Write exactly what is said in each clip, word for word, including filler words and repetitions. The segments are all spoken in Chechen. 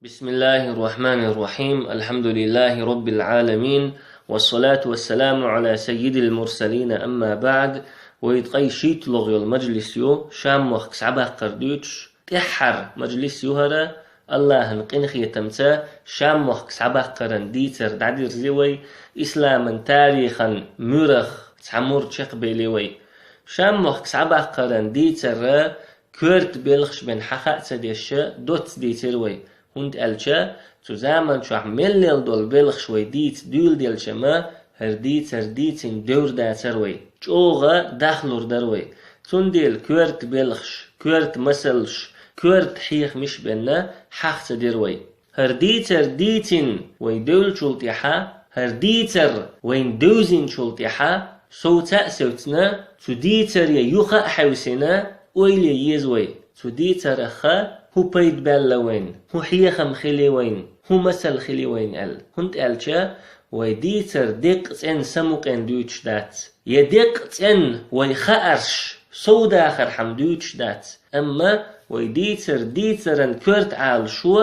بسم الله الرحمن الرحيم. الحمد لله رب العالمين. والصلاة والسلام على سيد المرسلين. أما بعد. Вай ткъаь шийтталагӀа йола мажлис ю, Шам мохк схьабаккхар дуьйцуш, тӀеххьара мажлис ю хӀара, АллахӀан къинхетамца Шам мохк схьабаккхаран дийцар дӀадирзи вай, исламан тарихан муьрах цхьа мур чекхбели вай. Шам мохк схьабаккхаран дийцар коьрта белхаш бен хьаха а ца деш, доцца дийцар вай. ХӀунда аьлча, цу заман чохь мел лелла долу белхаш вай дийца дуьйладелча ма, хӀара дийцар дийцина девр дацар вай. ЧӀогӀа дахлур дар вай. Цундела коьрта белхаш, коьрта масалш, коьрта хьехамаш бен хьаха ца дира вай. ХӀара дийцар дийцина вай девллачул тӀаьхьа, хӀара дийцар вайна девзинчул тӀаьхьа, совца а севцна, цу дийцаре юха а хьаьвсина, ойла е еза вай. Цу дийцарах хӀун пайда баьлла вайна, хӀун хьехам хили вайна, хӀун масал хили вайна аьлла. ХӀунда аьлча вай дийцар деккъа цӀена самукъен дуьйцуш дац. Я деккъа цӀена вай хаарш совдахархьама дуьйцуш дац. Амма вай дийцар дийцаран коьрта Ӏалашо,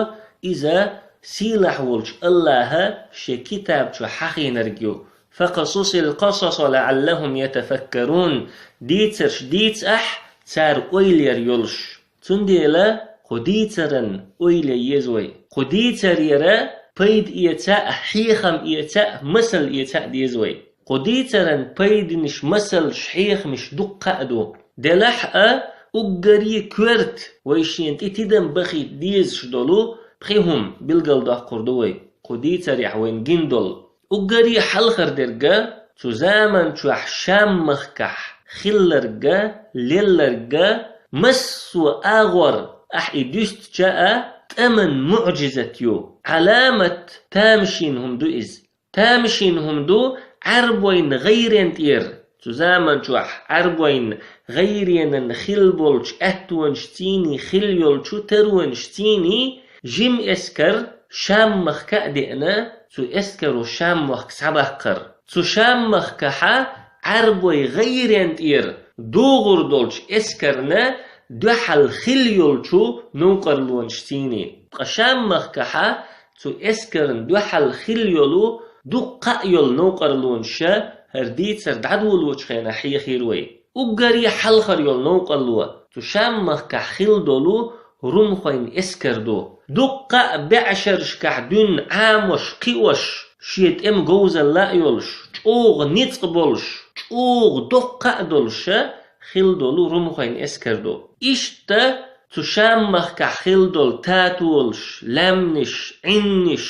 иза сийлахь волчу АллахӀа шен китаб чу хьахийнарг ю. فاقصص القصص لعلهم يتفكرون. Дийцарш дийца ахь, цара ойла яр йолуш. Цундела кху дийцаран ойла е еза вай. Кху дийцарера пайда эца а, хьехам эца а, масал эца а деза вай. Кху дийцаран пайданаш, масалш, хьехамаш дуккха а ду. Делахь а, уггаре коьрта вай шена тӀе тидам бахийта дезаш долу пхи хӀума билгалдоккхур ду вай, кху дийцарехь вайна гина долу. Уггаре хьалхара дерг, цу заман чохь Шам-махкахь хилларг, лелларг, массо а агӀор ахь и дуьстича а, тӀаман муӀжизат ю, Ӏаламат, тамашийна хӀума ду иза. Тамашийна хӀума ду Ӏарбойн гӀайрен тӀера. Цу заман чохь Ӏарбойн гӀайренан хилла болчу аьттонашций, хилла йолчу таронашций жима эскар Шам-махка а деана, цу эскаро Шам-мохк схьабаккхар. Цу Шам-махкахьа Ӏарбойн гӀайрен тӀера догӀур долчу эскарна дуьхьал хилла йолчу новкъарлонашций. Ткъа Шам-махкахьа цу эскарна дуьхьал хилла йолу дуккха а йолу новкъарлонаш хӀара дийцар дӀадолочу хенахь хьехийра вай. Уггаре хьалхара йолу новкъарло цу Шам-махкахь хилла долу румхойн эскар ду. Дуккха а беӀшаршкахь дуьйна Ӏамош, кхиош, шен тӀеман говзалла а йолуш, чӀогӀа ницкъ болуш, чӀогӀа доккха а долуш хилла долу румхойн эскар ду. Иштта цу Шам-махкахь хилла долу татолаш, лаьмнаш, Ӏиннаш,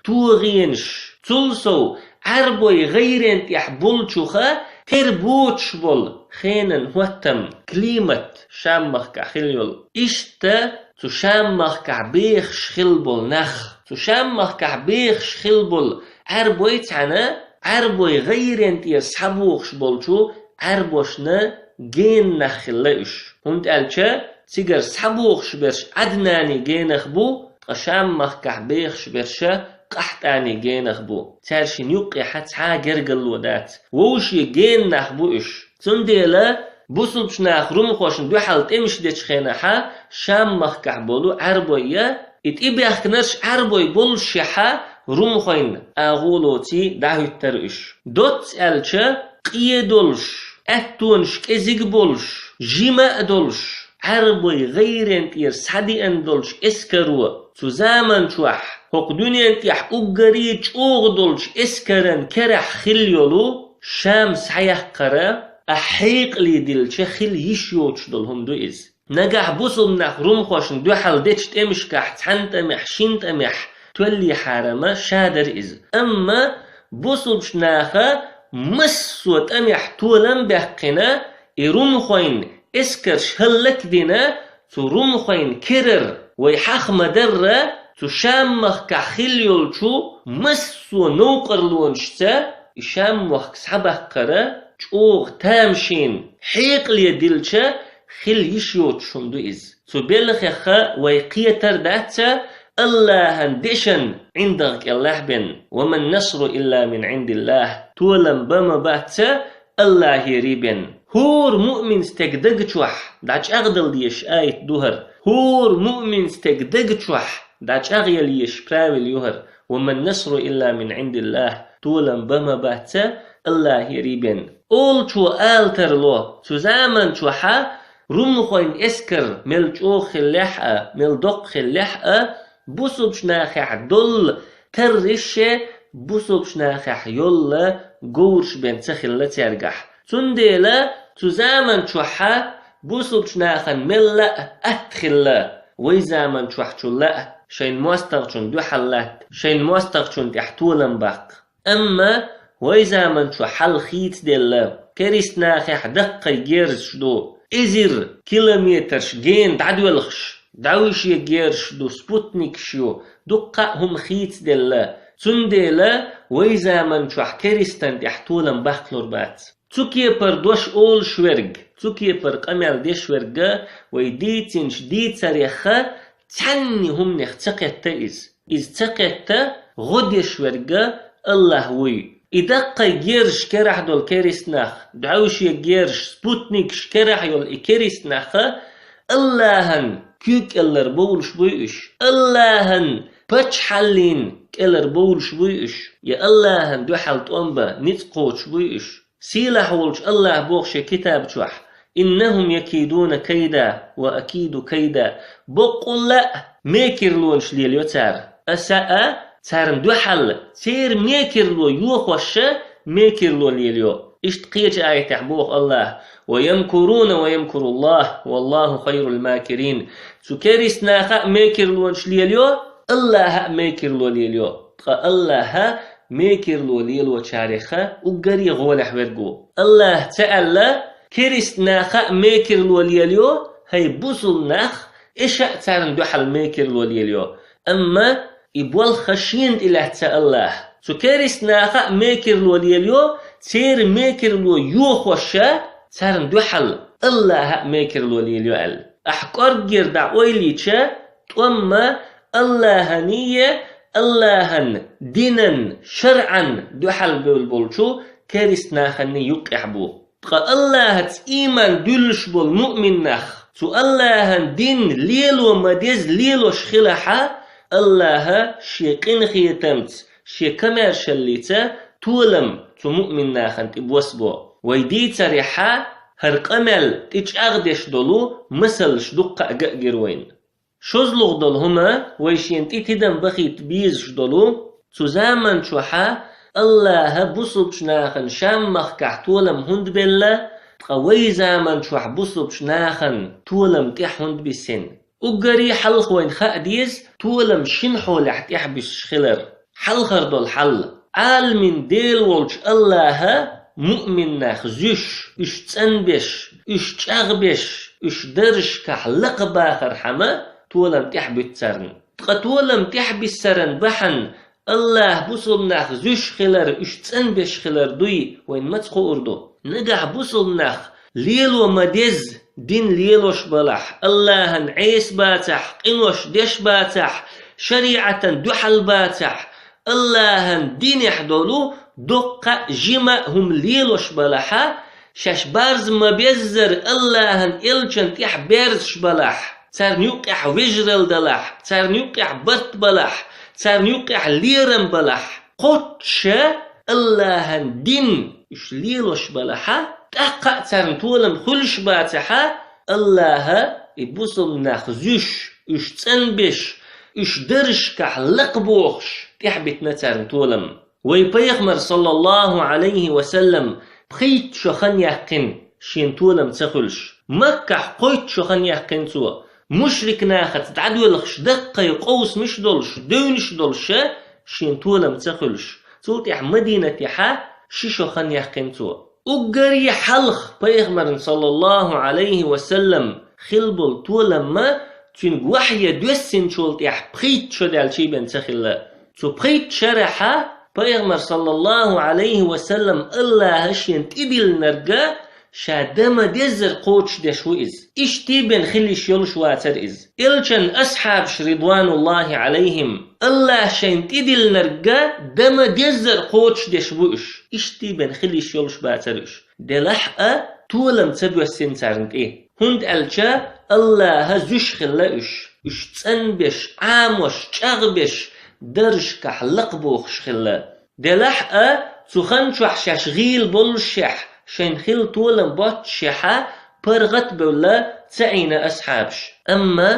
тогӀенаш, цул сов Ӏарбойн гӀайрен тӀехь болчуха тера боцуш болу хенан хӀоттам, климат Шам-махкахь хилла йолу. Иштта цу Шам-махкахь бехаш хилла болу нах, цу Шам-махкахь бехаш хилла болу Ӏарбой цхьаьна Ӏарбойн гӀайрен тӀера схьабохуш болчу Ӏарбошна геннах хилла уьш. ХӀунда аьлча цигара схьабохуш берш Ӏаднанийн генах бу, ткъа Шам-махкахь бехаш берш КъахьтӀанийн генах бу. Цаьршинна юккъехьа цхьа а гергарло дац. Вовшийн геннах бу уьш. Цундела бусулбачу наха румхошна дуьхьал тӀемаш дечу хенахьа Шам-махкахь болу Ӏарбой, и тӀебаьхкинарш Ӏарбой боллушехьа румхойн агӀо лоций дӀахӀуьттара уьш. Доцца аьлча, къе долуш, аьттонаш кӀезиг болуш, жима а долуш, Ӏарбойн гӀайрен тӀера схьадеана долчу эскаро цу заман чохь хӀокху дуьнен тӀехь уггаре чӀогӀа долчу эскаран керахь хилла йолу Шам схьаяккхара, ахь хьекъале дилча хила йиш йоцуш долу хӀума ду иза. Нагахь бусулба нах румхошна дуьхьал дечу тӀемашкахь цхьана тӀамехь, шина тӀамехь тоьллехьара ма ша дара иза. Амма бусулбачу наха массо а тӀамехь толам а баьккхина, и румхойн эскарш хӀаллакдина, цу румхойн керара вай хьаха ма-дарра, цу Шам-махкахь хилла йолчу массо а новкъарлонашца и Шам-мохк схьабаккхара чӀогӀа тамашийна, хьекъале дилча хила йиш йоцуш хӀума ду иза. Цу белхеха вай кхетар дац АллахӀан дешан ӀиндагӀ кӀелахь бен: «وما النصر إلا من عند الله». Толам бан ма бац АллахӀера бен. ХӀора муъмин стеган даг чохь, дӀачӀагӀдала дезаш аят ду хӀара, хӀора муъмин стеган даг чохь ДӀа чӀагӀъяла езаш правил ю хӀара: «وما النصر إلا من عند الله», толам бан ма бац Аллахьера бен. Олучо ала тарло, цу заман чухьа румхойн эскар мел чӀогӀа хиллехь а, мел доккха хиллехь а, бусулбчу нахехь долла тарриш а, бусулбчу нахехь йолла говраш бен ца хилла цаьргахь. Цундела цу заман чухьа бусулбчу нахана мел лаьа атта хилла, вай заман чохь чу лаьа шайн мостагӀчунна дуьхьал латта, шайн мостагӀчунна тӀехь толам баккха. Амма вай заман чу хьал хийцаделла, керист нахехь даккхий герзаш ду, эзар километраш гена дӀадоьлхуш, дӀовше герзаш ду, спутникаш ю, дуккха а хӀума хийцаделла. Цундела вай заман чохь керистан тӀехь толам баккхалур бац. Цу кепара дош олуш верг, цу кепара къамел деш верг вай дийцинчу дийцарех цхьанна хӀуманех ца кхетта иза. Иза ца кхетта гӀо деш верг Аллахь вуй. И даккхий герзаш керахь долу керист нах, дӀовше герзаш, спутникаш керахь йолу и керист нах Аллахьан куьйга кӀеллара бовлуш буй уьш? Аллахьан паччахьаллин кӀелара бовлуш буй уьш? Я Аллахьан дуьхьал тӀом бан ницкъ кхочуш буй уьш? Сийлахь волчу Аллахь боху шен китаб чохь: «إنهم يكيدون كيدا وأكيد كيدا». Боккъалла а мекарлонаш лелайо цара. Аса а царна дуьхьал церан мекарло йохош а мекарло лелайо. Иштта кхечу аятехь боху Аллахь: «ويمكرون ويمكر الله والله خير الماكرين». Цу керист наха а мекарлонаш лелайо, Аллахьа а мекарло лелайо. Ткъа Аллахьа мекарло лелочарех уггаре гӀолехь верг ву. Аллахьа ца аьлла, керист наха а мекарло лелайо, хӀай бусулба нах, эша а царна дуьхьал мекарло лелайо. Амма и болх шена тӀе лаьцна Аллахьа. Цу керист наха а мекарло лелайо, церан мекарло йохош а царна дуьхьал Аллахьа а мекарло лелайо аьлла. Ахь кӀорггера дӀа ойла йича, тӀом а Аллахьаний, Аллахьан динан, шарӀан дуьхьал бевлла болчу керист наханний юккъехь бу. Ткъа Аллахьаца ийман дуьллуш болу муъмин нах, цу Аллахьан дин лело ма-дезза лелош хилахьа, Аллахьа шен къинхетамца, шен комаьршаллица толам цу муъмин нахана тӀе боссабо. Вай дийцарехьа, хӀара къамел тӀечӀагӀдеш долу масалш дуккха а ган гира вайна. ШозлагӀа долу хӀума, вай шена тӀе тидам бахийта безаш долу, цу заман чохьа Аллахьа бусулбчу нахана Шам-махкахь толам хӀунда белла, ткъа вай заман чохь бусулбчу нахана толам тӀехь хӀунда бисина? Уггаре хьалха вайна хаа деза, толам шина хьолехь тӀехь буьсуш хилар. Хьалхара долу хьал: Ӏаламийн Дела волчу Аллахьа муъмин нах зуьйш, уьш цӀанбеш, уьш чӀагӀбеш, уьш даржашкахь лакхабахархьама, толам тӀехь буьту царна. Ткъа толам тӀехь биссаран бахьана Аллахьа бусулба нах зуьйш хилар, уьш цӀанбеш хилар дуй, вайна маца хуур ду? Нагахь бусулба нах лело ма-дезза дин лелош балахь, Аллахьан Ӏеса бацахь, къинош деш бацахь, шариӀатан дуьхьал бацахь, Аллахьан динехь долу доккха а, жима а хӀума лелош балахьа, шаьш барз ма-беззара Аллахьан элчан тӀехь берзаш балахь, царна юккъехь вежаралла далахь, царна юккъехь барт балахь, царна юккъехь лерам балахь, кхоччуша Аллахьан дин уьш лелош балахьа, тӀаккха а царна толам хуьлуш бацахьа, Аллахьа и бусулба нах зуьйш, уьш цӀанбеш, уьш даржашкахь лакхабохуш, тӀехь битина царна толам. Вай Пайхамар, саллаллаху Ӏалайхи ва саллам, пхийтта шо хан яьккхина, шена толам ца хуьлуш. Маккахь кхойтта шо хан яьккхина цо. Мушрик нахаца дӀадоьлхуш, даккхий къовсамаш долуш, девнаш долуша, шена толам ца хуьлуш. Цул тӀаьхьа Мадинатехьа ши шо хан яьккхина цо. Уггаре хьалха Пайхамарна, саллаллаху Ӏалайхи ва саллам, хилла болу толам ма, цуьнга вахьйе доьссинчул тӀаьхьа пхийтта шо даьлчий бен ца хилла. Цу пхийтта шарахьа Пайхамар, саллаллаху Ӏалайхи ва саллам, Аллахьа шена тӀедиллинарг ша дан ма-деззара кхочушдеш ву иза. Иштта бен хила йиш йолуш вацара иза. Элчан асхьабаш, ридвануллахи Ӏалайхим, Аллахьа шайна тӀедиллинарг дан ма-деззара кхочушдеш ву уьш. Иштта бен хила йиш йолуш бацара уьш. Делахь а, толам ца боьссина царна тӀе. ХӀунда аьлча Аллахьа зуьйш хилла уьш. Уьш цӀанбеш, Ӏамош, чӀагӀбеш, даржашкахь лакхабохуш хилла. Делахь а, цу хан чохь шаьш гӀийла боллушехь, шайна хилла толам боццушехьа, паргӀат а бевлла, ца Ӏийна асхьабаш. Амма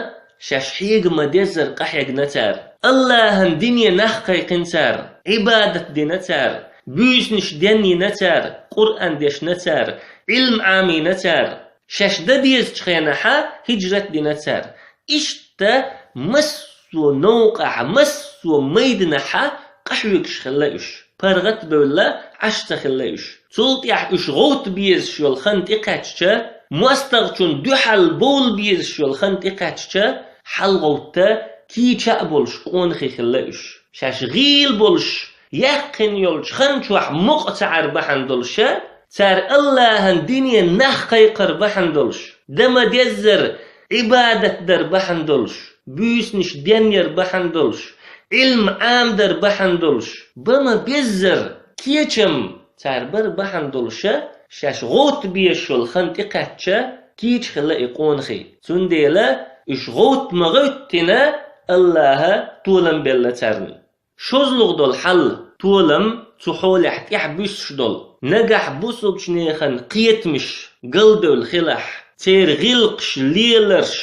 шаьш хьега ма-деззара къахьегна цара. АллахӀан дине нах кхайкхина цара, Ӏибадат дина цара, буьйсанаш денйина цара, Къуръан дешна цара, Ӏилма Ӏамийна цара. Шаьш дан дезачу хенахьа хӀиджрат дина цара. Иштта массо а новкъахь, массо а майданахьа къахьоьгуш хилла уьш. ПаргӀат а бевлла, Ӏаш ца хилла уьш. Цул тӀаьхьа уьш гӀовтта безаш йолу хан тӀекхаьчча, мостагӀчунна дуьхьал бовла безаш йолу хан тӀекхаьчча, хьалагӀовтта, кийча а болуш къонахий хилла уьш. Шаьш гӀийла болуш, яьккхина йолчу хан чохь мукъа ца Ӏар бахьана долуша, цара АллахӀан дине нах кхайкхар бахьана долуш, дан ма-деззара Ӏибадат дар бахьана долуш, буьйсанаш денъяр бахьана долуш, Ӏилма Ӏамадар бахьана долуш, бан ма-беззара кечам цара бар бахьана долуша, шаьш гӀовтта безаш йолу хан тӀекхаьчча, кийча хилла и къонахий. Цундела уьш гӀовтта ма гӀевттина, АллахӀа толам белла царна. ШозлагӀа долу хьал, толам цу хьолехь тӀаьхьа буьссуш долу. Нагахь бусулбачу нехан кхетамаш галдевлла хилахь, церан гӀиллакхаш, леларш,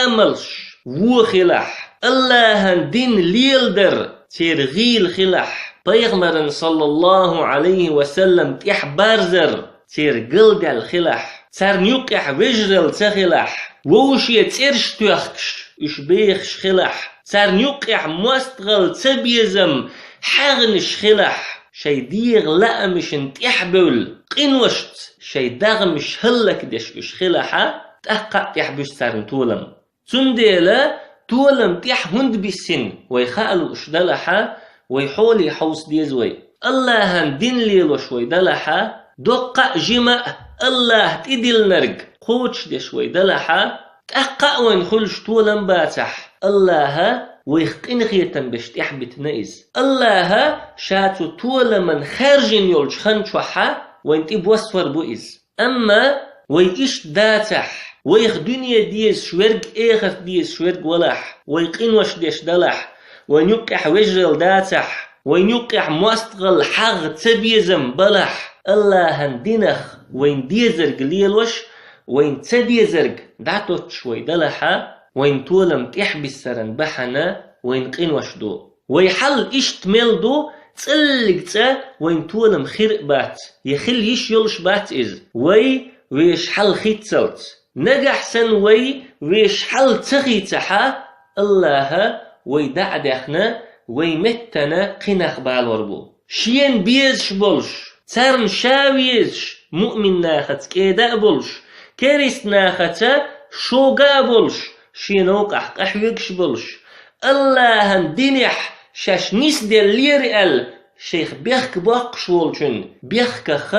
амалш вон хилахь, АллахӀан дин леладар церан гӀийла хилахь, Пайхамаран, саллаллахӀу Ӏалайхи ва саллам, тӀаьхьабарзар церан галдаьлла хилахь, царна юккъехь вежаралла ца хилахь, вовше цӀераш тоьхкаш уьш бехаш хилахь, царна юккъехь мостагӀалла ца безам хьагӀнаш хилахь, шайн дегӀан лаамашна тӀаьхьабевлла, къиношца шайн дегӀмаш хӀаллакдеш уьш хилахьа, тӀаккха а тӀаьхьабуьсу царна толам. Цундела толам тӀаьхьа хӀунда биссина вай хаа лууш далахьа, вай хьоле хьовса деза вай. АллахӀан дин лелош вай далахьа, доккха а, жима а АллахӀа тӀедиллинарг кхочушдеш вай далахьа, тӀаккха а вайна хуьлуш толам бацахь, АллахӀа вайх къинхетам беш тӀаьхьабитина иза. АллахӀа ша цу толаман хаьржина йолчу хан чохьа вайна тӀебоссор бу иза. Амма вай иштта дацахь, вайх дуьне дезаш верг, эхарт дезаш верг валахь, вай къинош деш далахь, вайн юккъехь вежаралла дацахь, вайн юккъехь мостагӀалла, хьагӀ ца безам балахь, АллахӀан динах вайна дезарг лелош, вайна ца дезарг дӀатоттуш вай далахьа, вайн толам тӀаьхьабиссаран бахьана вайна къинош ду. Вай хьал иштта мел ду, цӀаллиг цӀа вайн толам хир а бац, я хила йиш йолуш бац иза. Вай вешан хьал хийццалц. Нагахь санна вай вешан хьал ца хийцахьа, АллахӀа вай дӀа а даьхна, вай меттана кхин нах балор бу. Шена безаш болуш, царна ша везаш, муъмин нахаца кӀеда а болуш, керист нахаца шога а болуш, шен новкъахь къахьоьгуш болуш, АллахӀан динехь шаьш нисделлера аьлла, шайх бехк боккхуш волчун бехках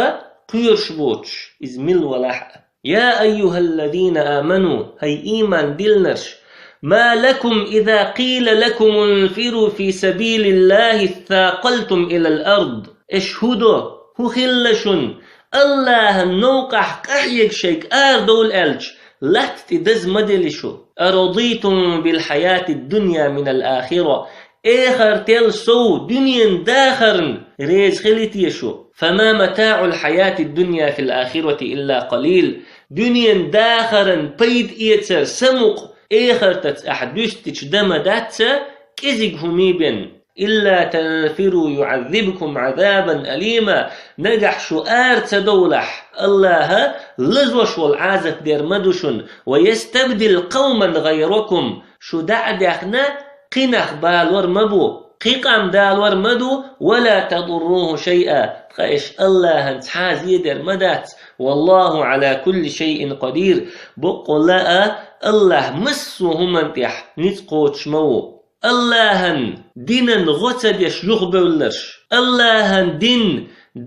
кхоьруш боцуш, иза мила валахь а. يا أيها الذين آمنوا, хӀай ийман диллинарш, ما لكم إذا قيل لكم انفروا في سبيل الله اثاقلتم إلى الأرض. Эш хӀун до, хӀун хилла шуна, АллахӀан новкъахь къахьега шайга арадовла аьлча, латта тӀе даза ма дели шу? أرضيتم بالحياة الدنيا من الآخرة. Эхартел сов дуьненан дахарна реза хили те шу? فما متاع الحياة الدنيا في الآخرة إلا قليل. Дуьненан дахаран пайда эцар самукъа эхартаца ахь дуьстича дан ма дац, кӀезиг хӀумий бен. إلا تنفروا يعذبكم عذابا أليما. Нагахь шу ара ца довлахь, АллахӀа лазош волу Ӏазап дер ма ду шуна. ويستبدل قوما غيركم. Шу дӀа а даьхна, кхин нах балор ма бу, кхин къам далор ма ду, ولا تضروه شيئا, ткъа эш АллахӀан цхьа а зе дер ма дац, والله على كل شيء قدير, боккъалла а АллахӀ массо а хӀуманна тӀехь ницкъ кхочуш ма ву. АллахӀан динан гӀо ца деш юхабевлларш, АллахӀан дин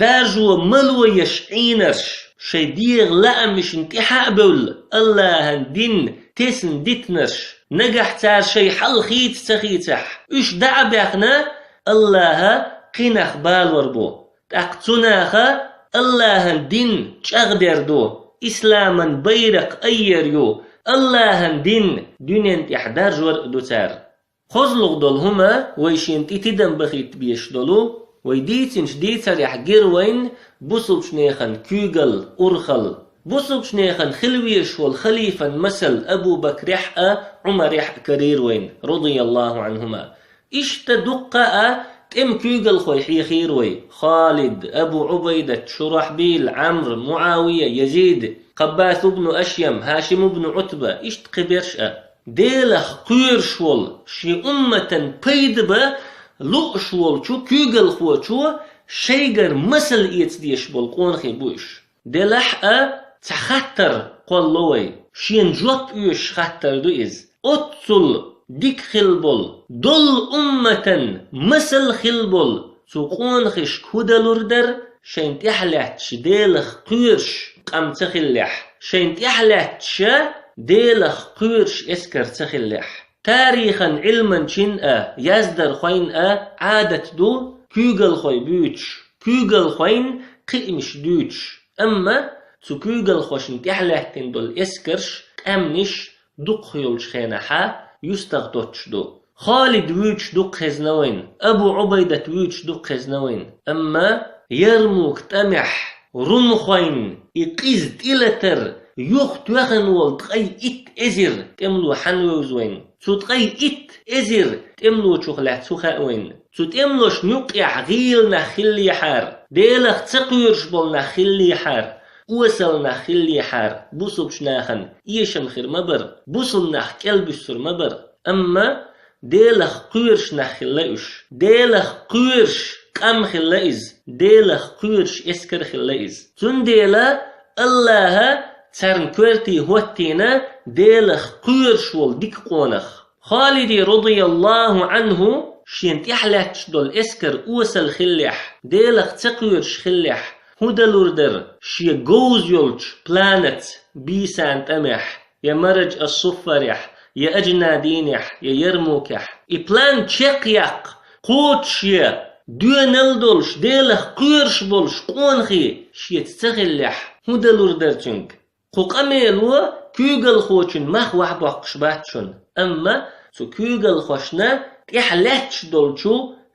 даржо мало еш Ӏийнарш, шайн дегӀан лаамашна тӀаьхьа а бевлла, АллахӀан дин тесна дитинарш, нагахь цара шайн хьал хийца ца хийцахь, уьш дӀа а баьхна, АллахӀа кхин нах балор бу. ТӀаккха цу наха АллахӀан дин чӀагӀдер ду, исламан байракх айъер ю, Аллахьан дин дуьнен тӀехь даржор а ду цара. КхозлагӀа долу хӀума вай шена тӀе тидам бахийта безаш долу, вай дийцинчу дийцарехь гира вайна бусулбачу нехан куьйгалла, урхалла. Бусулбачу нехан хила везаш волу халифан масал Абу Бакрехь а, Ӏумарехь а карийра вайна, радияллаху Ӏанхума. Иштта дуккха а тӀеман куьйгалхой хьехийра вай: Халид, Абу Ӏубайдат, Шурахьбил, Ӏамр, МуӀавия, Язид, Кхаббас ибн Ашьям, Хашим ибн Ӏутба, иштта кхиберш а. Делах кхоьруш волу, шен умматан пайда бан лууш волчу куьйгалхочо шайгара масал эца дезаш болу къонахий бу уьш. Делахь а цхьа хаттар кхоллало вай. Шена жоп оьшуш хаттар ду иза. Оццул дика хилла болу, доллу умматан масал хилла болу цу къонахишка хӀун далур дара, шайна тӀаьхьалаьтташ Делах кхоьруш къам ца хиллехь, шайна тӀаьхьалаьтташ Делах кхоьруш эскар ца хиллехь? Тарихан Ӏилманчин а, яздархойн а Ӏадат ду куьйгалхой буьйцуш, куьйгалхойн кхиамаш дуьйцуш. Амма цу куьйгалхошна тӀаьхьалаьттина долу эскарш, къаьмнаш дукхах йолчу хенахьа юьстах доцуш ду. Халид вуьйцуш дукха хезна вайна, Абу Ӏубайдат вуьйцуш дукха хезна вайна. Амма Ярмук тӀамехь румхойн и къиза тӀелатар юха тоьхна волу ткъе итт эзар тӀемало хьанна вевза вайна? Цу ткъе итт эзар тӀемалочух лаьцна хӀун хаьа вайна? Цу тӀемалошна юккъехь гӀийла нах хиллехьара, Делах ца кхоьруш болу нах хиллехьара, осал нах хиллехьара, бусулбачу нахана эшам хир ма бара, бусулба нах кӀелбуьссур ма бара. Амма Делах кхоьруш нах хилла уьш. Делах кхоьруш къам хилла иза. Делах кхоьруш эскар хилла иза. Цундела Аллаха царна коьрте хӀоттийна Делах кхоьруш волу дика къонах. Халиде, радияллаху Ӏанху, шена тӀаьхьалаьтташ долу эскар осал хиллехь, Делах ца кхоьруш хиллехь, хӀун далур дара шен говза йолчу планаца бийсан тӀамехь, я Мараж ас-Суффарехь, я Аджнадинехь, я Ярмукехь? И план чекхъяккха, кхочушъян доьналла долуш, Делах кхоьруш болуш къонахий шеца ца хиллехь, хӀун далур дара цуьнга? Кху къамело куьйгалхочун мах вахьбоккхуш бац шуна, амма цу куьйгалхошна тӀаьхьалаьтташ долчу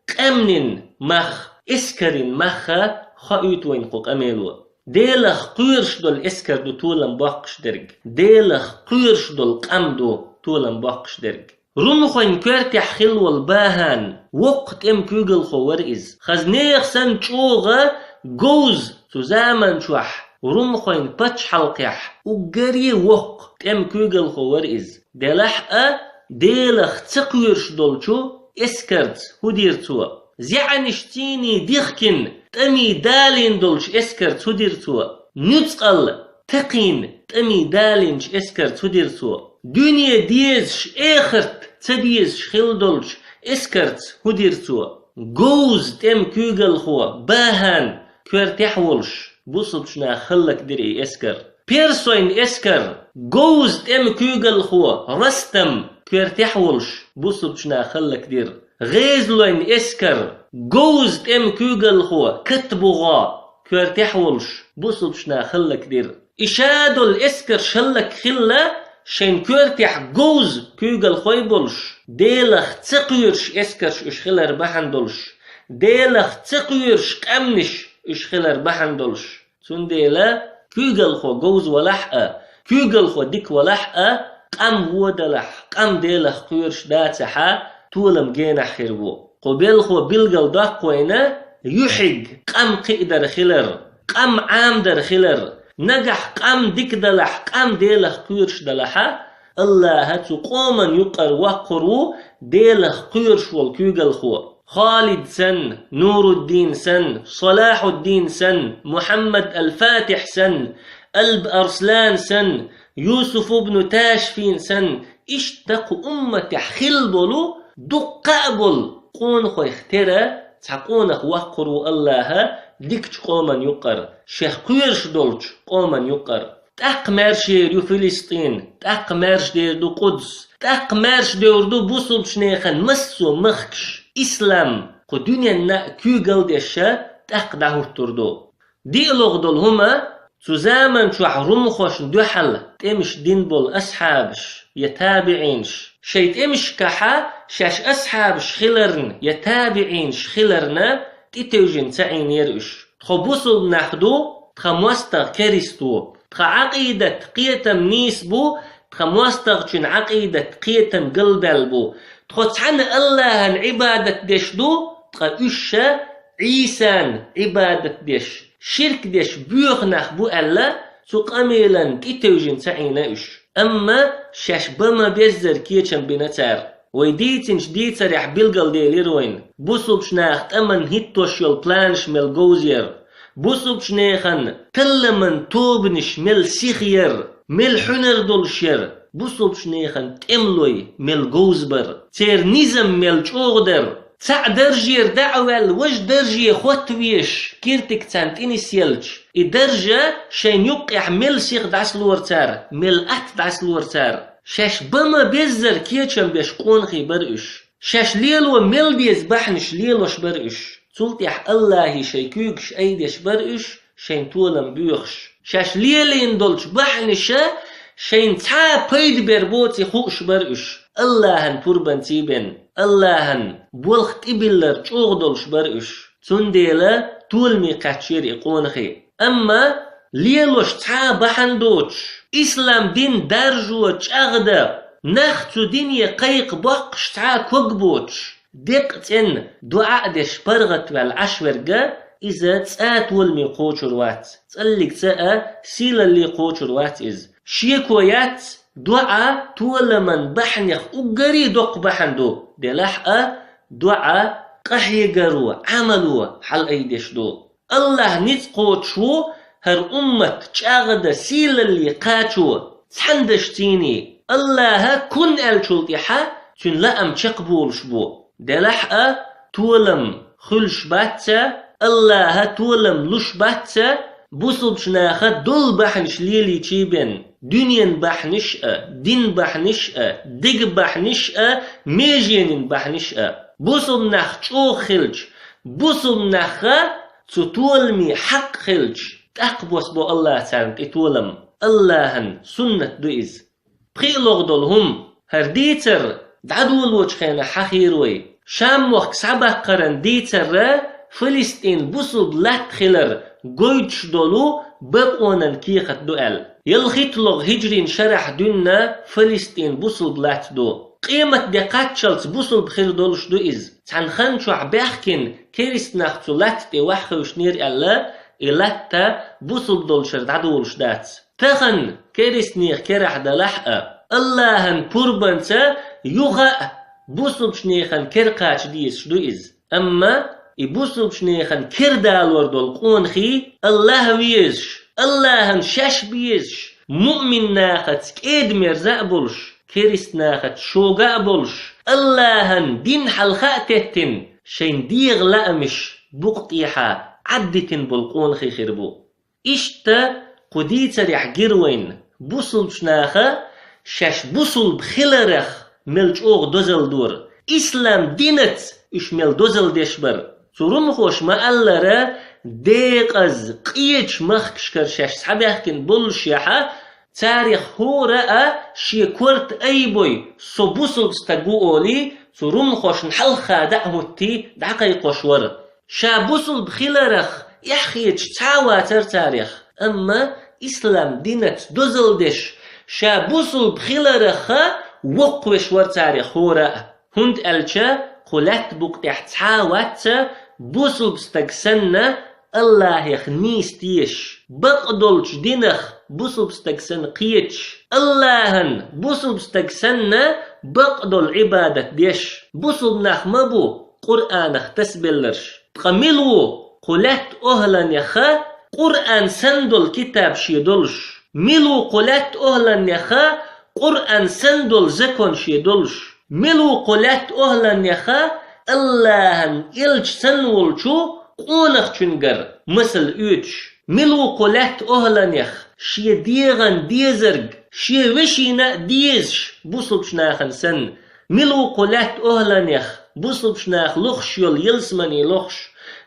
къаьмнин мах, эскарин мах а хоуьйту вайна кху къамело. Делах кхоьруш долу эскар ду толам боккхуш дерг. Делах кхоьруш долу къам ду толам боккхуш дерг. Румхойн коьртехь хилла волу БахӀан воккха тӀеман куьйгалхо вара иза. Хаза нехан санна чӀогӀа говза цу заманчохь румхойн пачхьалкхехь уггаре воккха тӀеман куьйгалхо вара иза. Делахь а, Делах ца кхоьруш долчу эскарца хӀун дира цо? ЗеӀанаш цӀийний дихкина, тӀамий далийна долчу эскарца хӀун дира цо? Нуьцкъала такхийна, тӀамий далийначу эскарца хӀун дира цо? Дуьне дезаш, эхарт ца дезаш хилла долчу эскарца хӀун дира цо? Говза тӀеман куьйгалхо БахӀан коьртехь а волуш, бусулбачу наха хӀаллакдира и эскар. Персойн эскар говза тӀеман куьйгалхо Растам коьртехь а волуш, бусулбачу наха хӀаллакдира. ГӀезалойн эскар говза тӀеман куьйгалхо КатбугӀа коьртехь а волуш, бусулбачу наха хӀаллакдира. И ша долу эскарш хӀаллакхилла, шайн коьртехь говза куьйгалхой болуш, Делах ца кхоьруш эскарш уьш хилар бахьана долуш, Делах ца кхоьруш къаьмнаш уьш хилар бахьана долуш. Цундела куьйгалхо говза валахь а, куьйгалхо дика валахь а, къам вон далахь, къам Делах кхоьруш дацахьа, толам генахь хир ву. Кху белхо билгал доккху вайна юьхьиг къам кхиадар хилар, къам Ӏамадар хилар. Нагахь къам дика далахь, къам Делах кхоьруш далахьа, Аллаха цу къоман юкъара воккхур ву Делах кхоьруш волу куьйгалхо. Халид санна, Нуруддин санна, Салахьуддин санна, Мухьаммад аль-Фатихь санна, Алб Арслан санна, Юсуф ибн Ташфин санна, иштта кху умматехь хилла болу, дуккха а болу къонахойх тера цхьа къонах воккхур ву Аллаха дикачу къоман юкъара, шех кхоьруш долчу къоман юкъара. ТӀаккха маьршер ю Филистин, тӀаккха маьршдер ду Къудс, тӀаккха маьршдевр ду бусулбчу нехан массо а махкаш, ислам кху дуьненна а куьйгалла деш тӀаккха дӀахӀуттур ду. ДиълагӀа долу хӀума, Цу заман чохь румхошна дуьхьал тӀемаш дина болу асхьабаш я табиӀинаш, шайн тӀемашкахьа шаьш асхьабаш хиларна я табиӀинаш хиларна тӀетевжина ца Ӏийнера уьш. Тхо бусулба нах ду, тхан мостагӀа керист ву, тхан Ӏакъидат кхетам нийса бу, тхан мостагӀчун Ӏакъидат кхетам галбаьлла бу. Тхо цхьана АллахӀан Ӏибадат деш ду, ткъа уьш ша Ӏийсан Ӏибадат деш, ширк деш боьха нах бу аьлла, цу къамелан тӀетевжина ца Ӏийна уьш. Амма шаьш бан ма-беззара кечам бина цара. Вай дийцинчу дийцарехь билгалделира вайна, бусулбачу наха тӀаман хӀиттош йолу планаш мел говза яра, бусулбачу нехан талламан тобанаш мел сиха яра, мел хьуьнар долуш яра, бусулбачу нехан тӀемалой мел говза бара, церан низам мел чӀогӀа дара. Цхьаъ даржера дӀа а ваьлла, важа дарже хӀотта везаш, киртиг царна тӀе нисъелча, и даржа шайна юккъехь мел сиха дӀасалора цара, мел атта дӀасалора цара. Шаьш бан ма-беззара кечам беш къонахий бара уьш. Шаьш лело мел деза бахьанаш лелош бара уьш. Цул тӀаьхьа АллахӀе шайн куьйгаш айдеш бара уьш, шайн толам боьхуш. Шаьш лелийна долчу бахьанаша шайна цхьа а пайда бер боций хууш бара уьш. АллахӀан пурбанций бен, АллахӀан болх тӀебиллар чӀогӀа долуш бара уьш. Цундела толаме кхаьчнера и къонахий. Амма лелош цхьа а бахьана доцуш, ислам дин даржо чӀагӀда, нах цу дине кхайкха боккхуш цхьа а ког боцуш, деккъа цӀенна доӀа а деш паргӀатваьлла Ӏаш верг, иза цкъа а толаме кхочур вац, цкъа а сийлалле кхочур вац иза. Шеко яц, доӀа толаман бахьанех уггаре доккха бахьана ду, делахь а доӀа къахьегаро, Ӏамало хьалаайдеш ду. АллахӀ ницкъ кхочуш ву, хӀара уммат чӀагӀда, сийлалле кхачо, цхьаьна дашций. АллахӀа кун аьллачул тӀаьхьа цуьнан лаам чекхболуш бу. Делахь а толам хуьлуш бац цо, АллахӀа толам луш бац цо, бусулбачу наха долу бахьанаш лелийчий бен, дуьненан бахьанаш а, дин бахьанаш а, деган бахьанаш а, меженийн бахьанаш а. Бусулба нах чӀогӀа хилча, бусулба нахха цу толаме хьакъ хилча, тӀаккха босбо АллахӀа царна тӀе толам. АллахӀан суннат ду иза. ПхиалгӀа долу хӀума, хӀара дийцар дӀадолочу хенахь хьахийра вай. Шам-мохк схьабаккхаран дийцарра Фалестин бусулба латта хилар гойтуш долу бакъонан кехат ду аьлла. ЯлхитталгӀа хӀиджрин шарахь дуьнна Фалестин бусулба латта ду. Къематде кхаччалц бусулба хир долуш ду иза. Цхьана хан чохь баьхкина керист нах цу латта тӀе ваха хевшинера аьлла, и латта бусулба долчара дӀадолуш дац. Тахана керистнех керахь далахь а, АллахӀан пурбанца юха а бусулбачу нехан кер кхача дезаш ду иза. Амма и бусулбачу нехан кер далор долу къонахий АллахӀ везаш, АллахӀан шаьш безаш, муъмин нахаца кӀеда-мерза а болуш, керист нахаца шога а болуш, АллахӀан дин хьалха а теттина, шайн дегӀан лаамаш букъа тӀехьа Ӏаддитина болу къонахий хир бу. Иштта кху дийцарехь гира вайна, бусулбачу наха шаьш бусулба хиларах мел чӀогӀа дозалла дора, ислам динаца уьш мел дозалла деш бара. Цу румхоша ма-аллара, декъаза къечу махкашкара шаьш схьабаьхкина боллушехьа, царах хӀора а шен корта айбой, со бусулба стаг ву олий, цу румхошна хьалха дӀа а хӀуттий, дӀакхайкхош вара. Ша бусулба хиларах эхь хеташ цхьа а вацара царах, амма ислам динаца дозалла деш, ша бусулба хилараха воккхавеш вара царах хӀора а. ХӀунда аьлча кху лаьтта букъа тӀехь цхьа а вац ца бусулба стаг санна АллахӀах нийса тешаш, бакъдолчу динах бусулба стаг санна кхеташ, АллахӀан бусулба стаг санна бакъдолу Ӏибадат деш. Бусулба нах ма бу Къуръанах тасабелларш. Ткъа мила ву кху лаьтта охӀланеха Къуръан санна долу китаб шен долуш? Мила ву кху лаьтта охӀланеха Къуръан санна долу закон шен долуш? Мила ву кху лаьтта охӀланеха АллахӀан элча санна волчу къонахчуьнгара масал оьцуш? Мила ву кху лаьтта охӀланех шен дегӀан дезарг шен вешина а дезаш бусулбачу нахана санна? Мила ву кху лаьтта охӀланех бусулбчу нах лохуш йолу ялсамани лохуш,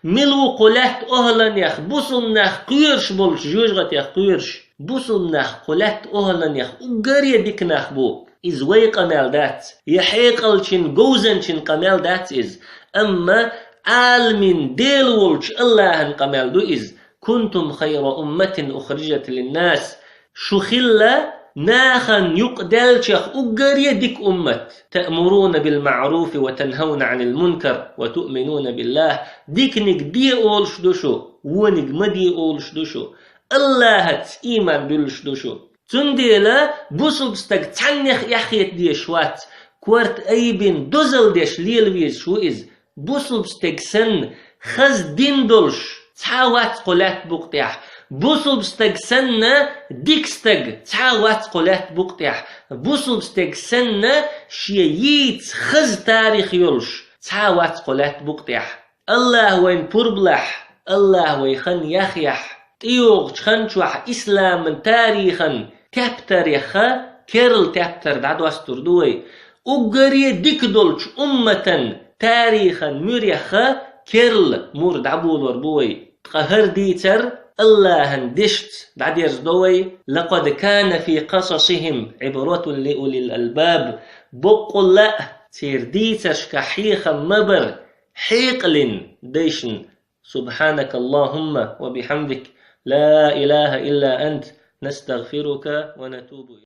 мила ву кху лаьтта охӀланех бусулба нах кхоьруш болчу жоьжахатех кхоьруш, бусулба нах кху лаьтта охӀланех уггаре дика нах бу. Иза вай къамел дац, я хьекъалчин, говзанчин къамел дац иза, амма Ӏаламийн Дела волчу АллахӀан къамел ду иза: «Кунтум хайра умматин ухриджат линнас». Шу хилла нахана юкъадаьллачех уггаре дика уммат. «Таъмуруна билмаъруфи ва танхауна Ӏанил мункар ва туъминуна биллахь». Диканиг де олуш ду шу, вониг ма де олуш ду шу. АллахӀаца ийман дуьллуш ду шу. Цундела бусулба стаг цхьаннех эхь хета дезаш вац, корта айбина дозалла деш лела везаш ву иза. Бусулба стаг санна, хаза дин долуш цхьа а вац кху лаьтта букъа тӀехь. Бусулба стаг санна, дика стаг цхьа а вац кху лаьтта букъа тӀехь. Бусулба стаг санна, шен йийца хаза тарих йолуш цхьа а вац кху лаьтта букъа тӀехь. АллахӀа вайна пурба лахь, АллахӀа вай хан яхъяхь, тӀейогӀучу хан чохь исламан тарихан тептар яхха, керла тептар дӀадостур ду вай. Уггаре дика долчу умматан тарихан муьр яхха, керла мур дӀаболор бу вай. Ткъа хӀара дийцар АллахӀан дешца дӀадерзадо вай: «Лакъад кана фи къасасихим Ӏибратун ли улил албаб». Боккъалла а, церан дийцаршкахь хьехам ма бара хьекъалан дайшна. سبحانك اللهم وبحمدك، لا إله إلا أنت، نستغفرك ونتوب إليك.